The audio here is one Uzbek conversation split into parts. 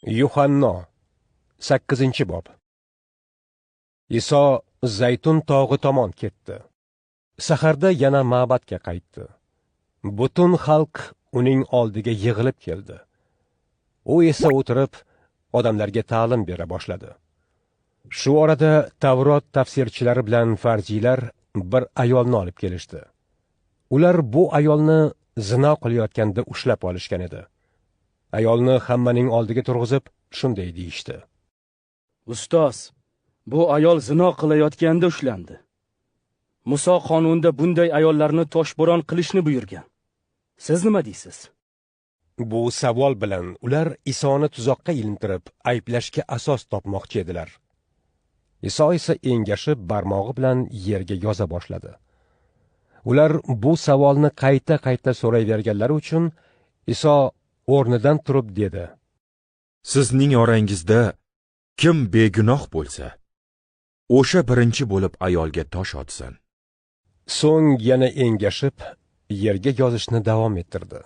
Yuhanno, 8-bob. Iso Zaytun tog'i tomon ketdi. Saharda yana ma'batga qaytdi. Butun xalq uning oldiga yig'ilib keldi. U esa o'tirib, odamlarga ta'lim bera boshladi. Shu orada Tavrot tafsirchilari bilan farziylar bir ayolni olib kelishdi. Ular bu ayolni zino qilayotganda ushlab olishgan edi. Ayolni hammaning oldiga turg'izib, shunday deyishdi: Ustoz, bu ayol zino qilayotganda ushlandi. Muso qonunida bunday ayollarni toshbo'ron qilishni buyurgan. Siz nima deysiz? Bu savol bilan ular Isoni tuzoqqa ilintirib, ayblashga asos topmoqchi edilar. Iso esa engashib, barmog'i bilan yerga yoza boshladi. Ular bu savolni qayta-qayta so'rayverganlari uchun Iso o'rnidan turib dedi: Sizning orangizda kim begunoh bo'lsa, o'sha birinchi bo'lib ayolga tosh otsin. So'ng yana engashib, yerga yozishni davom ettirdi.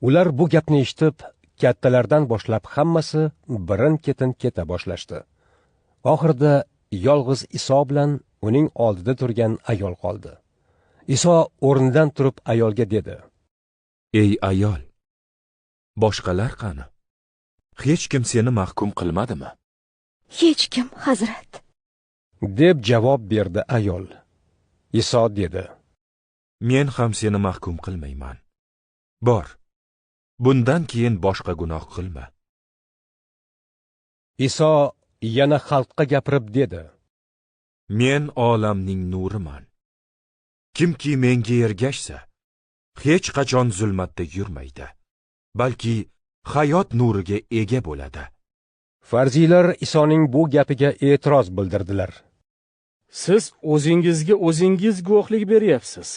Ular bu gapni eshitib, kattalardan boshlab hammasi birin-ketin keta boshlashdi. Oxirida yolg'iz Iso bilan uning oldida turgan ayol qoldi. Iso o'rnidan turib ayolga dedi: Ey ayol, boshqalar qani? Hech kim seni mahkum qilmadimi? Hech kim, Hazrat, deb javob berdi ayol. Iso dedi: Men ham seni mahkum qilmayman. Bor, bundan keyin boshqa gunoh qilma. Iso yana xalqqa gapirib dedi: Men olamning nuriman. Kimki menga ergashsa, hech qachon zulmatda yurmaydi, balki hayot nuriga ega bo'ladi. Farziylar Isoning bu gapiga e'tiroz bildirdilar. Siz o'zingizga o'zingiz guvohlik beryapsiz.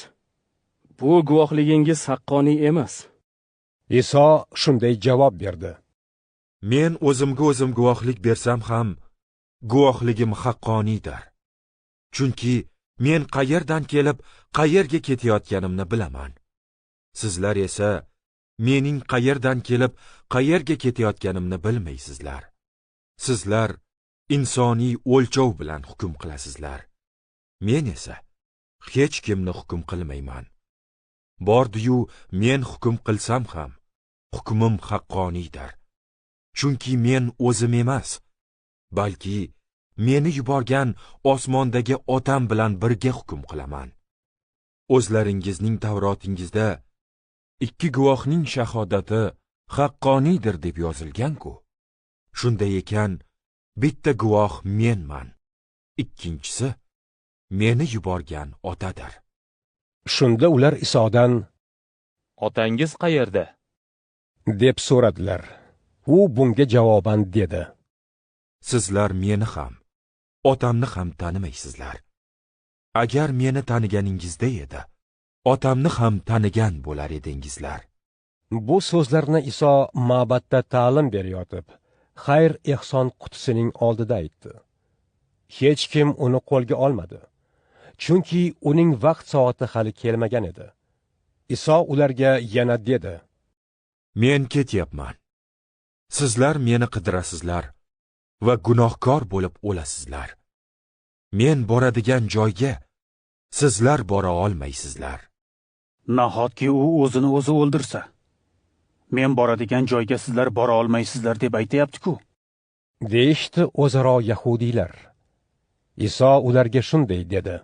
Bu guvohligingiz haqqoniy emas. Iso shunday javob berdi: Men o'zimga o'zim guvohlik bersam ham, guvohligim haqqoniydir. Chunki men qayerdan kelib, qayerga ketayotganimni bilaman. Sizlar esa mening qayerdan kelib, qayerga ketayotganimni bilmaysizlar. Sizlar insoniy o'lchov bilan hukm qilasizlar. Men esa hech kimni hukm qilmayman. Bordi-yu men hukm qilsam ham, hukmim haqqoniydir. Chunki men o'zim emas, balki meni yuborgan osmondagi Otam bilan birga hukm qilaman. O'zlaringizning Tavrotingizda ikki guvohning shahodati haqqoniydir deb yozilgan-ku. Shunday ekan, bitta guvoh menman, ikkinchisi meni yuborgan Otadir. Shunda ular Isodan: Otangiz qayerda? deb so'radilar. U bunga javoban dedi: Sizlar meni ham, Otamni ham tanimaysizlar. Agar meni taniganingizda edi, Otamni ham tanigan bo'lar edingizlar. Bu so'zlarni Iso ma'batda ta'lim berayotib, xayr-ehson qutisining oldida aytdi. Hech kim uni qo'lga olmadi, chunki uning vaqt soati hali kelmagan edi. Iso ularga yana dedi: Men ketyapman. Sizlar meni qidirasizlar va gunohkor bo'lib o'lasizlar. Men boradigan joyga sizlar bora olmaysizlar. Nahotki u o'zini o'zi o'ldirsa? Men boradigan joyga sizlar bora olmaysizlar deb aytayapti-ku, deyishdi o'zaro yahudiylar. Iso ularga shunday dedi: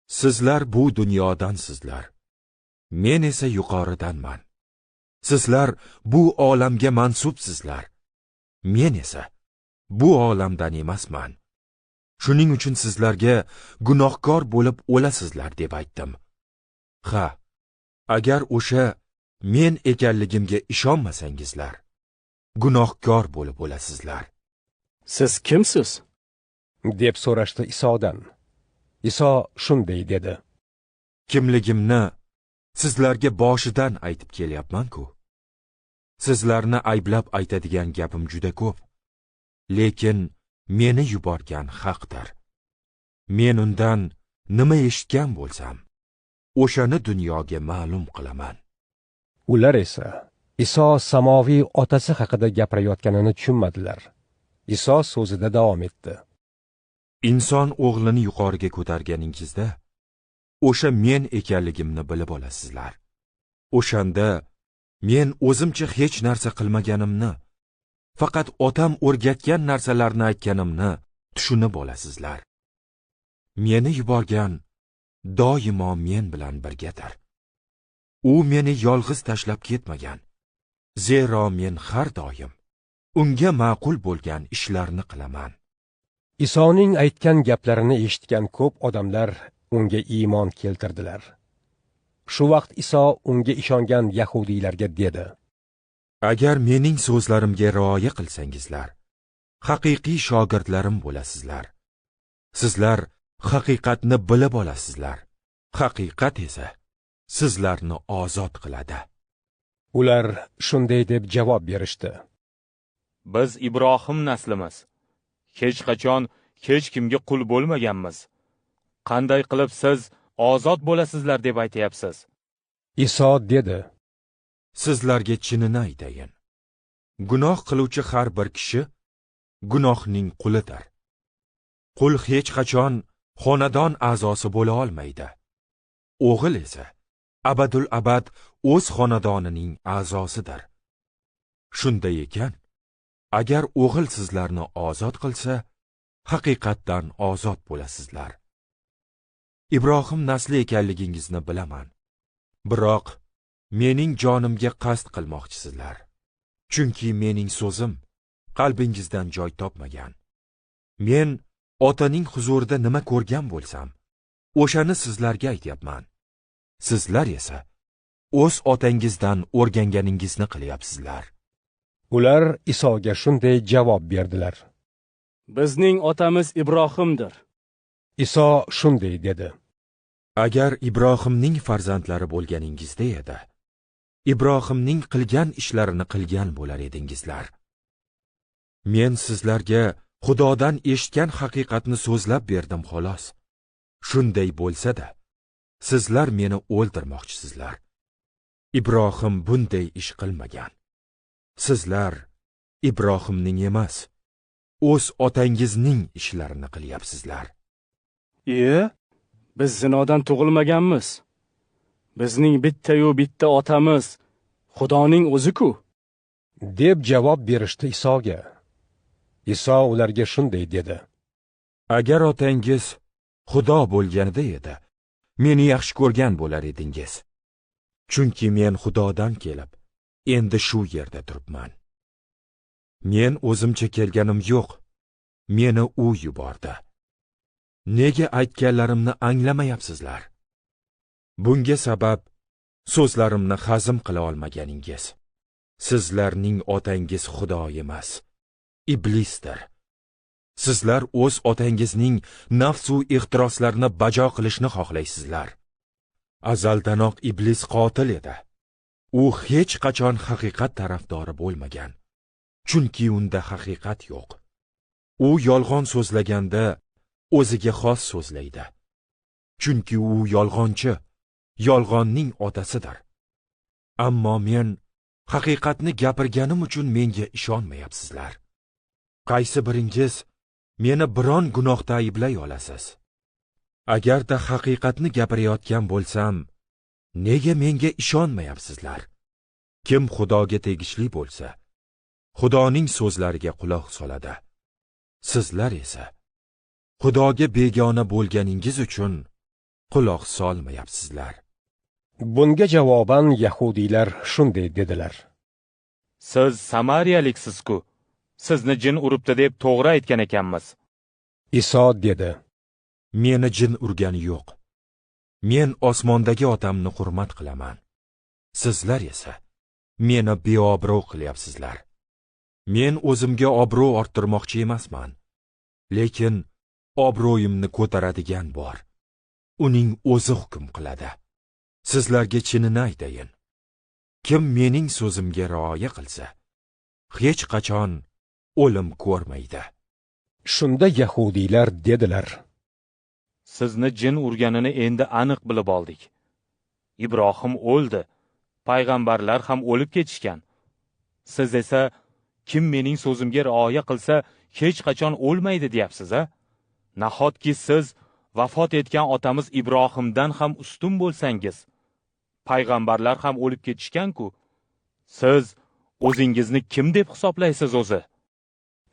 Sizlar bu dunyodansizlar. Men esa yuqoridanman. Sizlar bu olamga mansubsizlar. Men esa bu olamdan emasman. Shuning uchun sizlarga gunohkor bo'lib o'lasizlar deb aytdim. Ha, agar o'sha men ekanligimga ishonmasangizlar, gunohkor bo'lib o'lasizlar. Siz kimsiz? deb so'rashdi Isodan. Iso shunday dedi: Kimligimni sizlarga boshidan aytib kelyapman-ku. Sizlarni ayblab aytadigan gapim juda ko'p. Lekin meni yuborgan haqdir. Men undan nima eshitgan bo'lsam, o'shani dunyoga ma'lum qilaman. Ular esa Iso samoviy otasi haqida gapirayotganini tushunmadilar. Iso so'zida davom etdi. Inson o'g'lini yuqoriga ko'targaningizda, o'sha men ekanligimni bilib olasizlar. O'shanda men o'zimcha hech narsa qilmaganimni, faqat otam o'rgatgan narsalarni aytganimni tushunib olasizlar. Meni yuborgan doimo men bilan birgadir. U meni yolg'iz tashlab ketmagan. Zero men har doim unga ma'qul bo'lgan ishlarni qilaman. Isoning aytgan gaplarini eshitgan ko'p odamlar unga iymon keltirdilar. Shu vaqt Iso unga ishongan yahudiylarga dedi: Agar mening so'zlarimga rioya qilsangizlar, haqiqiy shogirdlarim bo'lasizlar. Sizlar haqiqatni bilib olasizlar. Haqiqat esa sizlarni ozod qiladi. Ular shunday deb javob berishdi: Biz Ibrohim naslimiz. Hech qachon hech kimga qul bo'lmaganmiz. Qanday qilib siz ozod bo'lasizlar deb aytayapsiz? Iso dedi: Sizlarga chinini aytayin. Gunoh qiluvchi har bir kishi gunohning qulidir. Qul hech qachon xonadon a'zosi bo'la olmaydi. O'g'il esa abadul abad o'z xonadonining a'zosidir. Shunday ekan, agar o'g'il sizlarni ozod qilsa, haqiqatdan ozod bo'lasizlar. Ibrohim nasli ekanligingizni bilaman. Biroq mening jonimga qasd qilmoqchisizlar. Chunki mening so'zim qalbingizdan joy topmagan. Men otaning huzurida nima ko'rgan bo'lsam, o'shani sizlarga aytyapman. Sizlar esa o'z otangizdan o'rganganingizni qilyapsizlar. Ular Isoga shunday javob berdilar: Bizning otamiz Ibrohimdir. Iso shunday dedi: Agar Ibrohimning farzandlari bo'lganingizda edi, Ibrohimning qilgan ishlarini qilgan bo'lar edingizlar. Men sizlarga Xudodan eshitgan haqiqatni so'zlab berdim xolos. Shunday bo'lsa-da, sizlar meni o'ldirmoqchisizlar. Ibrohim bunday ish qilmagan. Sizlar Ibrohimning emas, o'z otangizning ishlarini qilyapsizlar. Biz zinodan tug'ilmaganmiz. Bizning bitta-yu bitta otamiz Xudoning o'zi-ku, deb javob berishdi Isoga. Iso ularga shunday dedi: Agar otangiz Xudo bo'lganida edi, meni yaxshi ko'rgan bo'lar edingiz. Chunki men Xudodan kelib, endi shu yerda turibman. Men o'zimcha kelganim yo'q, meni u yubordi. Nega aytganlarimni anglamayapsizlar? Bunga sabab so'zlarimni hazm qila olmaganingiz. Sizlarning otangiz Xudo emas, iblisdir. Sizlar o'z otangizning nafsu ehtiroslarini bajo qilishni xohlaysizlar. Azaldanoq iblis qotil edi. U hech qachon haqiqat tarafdori bo'lmagan. Chunki unda haqiqat yo'q. U yolg'on so'zlaganda o'ziga xos so'zlaydi. Chunki u yolg'onchi, yolg'onning otasidir. Ammo men haqiqatni gapirganim uchun menga ishonmayapsizlar. Qaysi biringiz meni biron gunohda ayblay olasiz? Agarda haqiqatni gapirayotgan bo'lsam, nega menga ishonmayapsizlar? Kim Xudoga tegishli bo'lsa, Xudoning so'zlariga quloq soladi. Sizlar esa Xudoga begona bo'lganingiz uchun quloq solmayapsizlar. Bunga javoban yahudiylar shunday dedilar: Siz Samariyaliksiz-ku, sizni jin uribdi deb to'g'ri aytgan ekanmiz. Iso dedi: Meni jin urgani yo'q. Men osmondagi otamni hurmat qilaman. Sizlar esa meni beobro' qilyapsizlar. Men o'zimga obro' orttirmoqchi emasman. Lekin obro'yimni ko'taradigan bor. Uning o'zi hukm qiladi. Sizlarga chinini aytayin. Kim mening so'zimga rioya qilsa, hech qachon o'lim ko'rmaydi. Shunda yahudiylar dedilar: Sizni jin urganini endi aniq bilib oldik. Ibrohim o'ldi, payg'ambarlar ham o'lib ketishgan. Siz esa kim mening so'zimga rioya qilsa, hech qachon o'lmaydi deyapsiz, a? Nahotki siz vafot etgan otamiz Ibrohimdan ham ustun bo'lsangiz? Payg'ambarlar ham o'lib ketishgan-ku. Siz o'zingizni kim deb hisoblaysiz o'zi?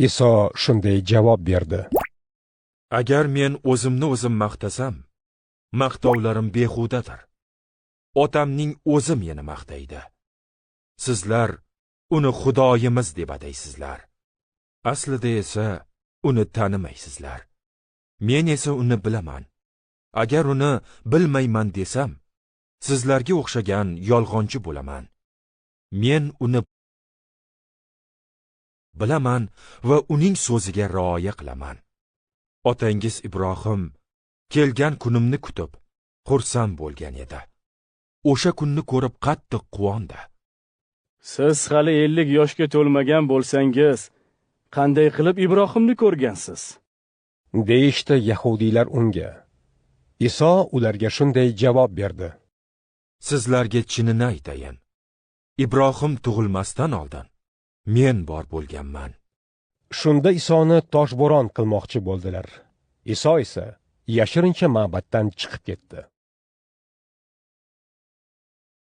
Iso shunday javob berdi: Agar men o'zimni o'zim maqtasam, maqtovlarim behudadir. Otamning o'zi meni maqtaydi. Sizlar uni Xudoyimiz deb ataysizlar. Aslida esa uni tanimaysizlar. Men esa uni bilaman. Agar uni bilmayman desam, sizlarga o'xshagan yolg'onchi bo'laman. Men uni bilaman va uning so'ziga rioya qilaman. Otangiz Ibrohim kelgan kunimni kutib, xursand bo'lgan edi. O'sha kunni ko'rib qattiq quvondi. Siz hali 50 yoshga to'lmagan bo'lsangiz, qanday qilib Ibrohimni ko'rgansiz? Deyishdi yahudiylar unga. Iso ularga shunday javob berdi: Sizlarga chinini aytayin. Ibrohim tug'ilmasdan oldin men bor bo'lganman. Shunda Isoni toshbo'ron qilmoqchi bo'ldilar. Iso esa yashirincha ma'batdan chiqib ketdi.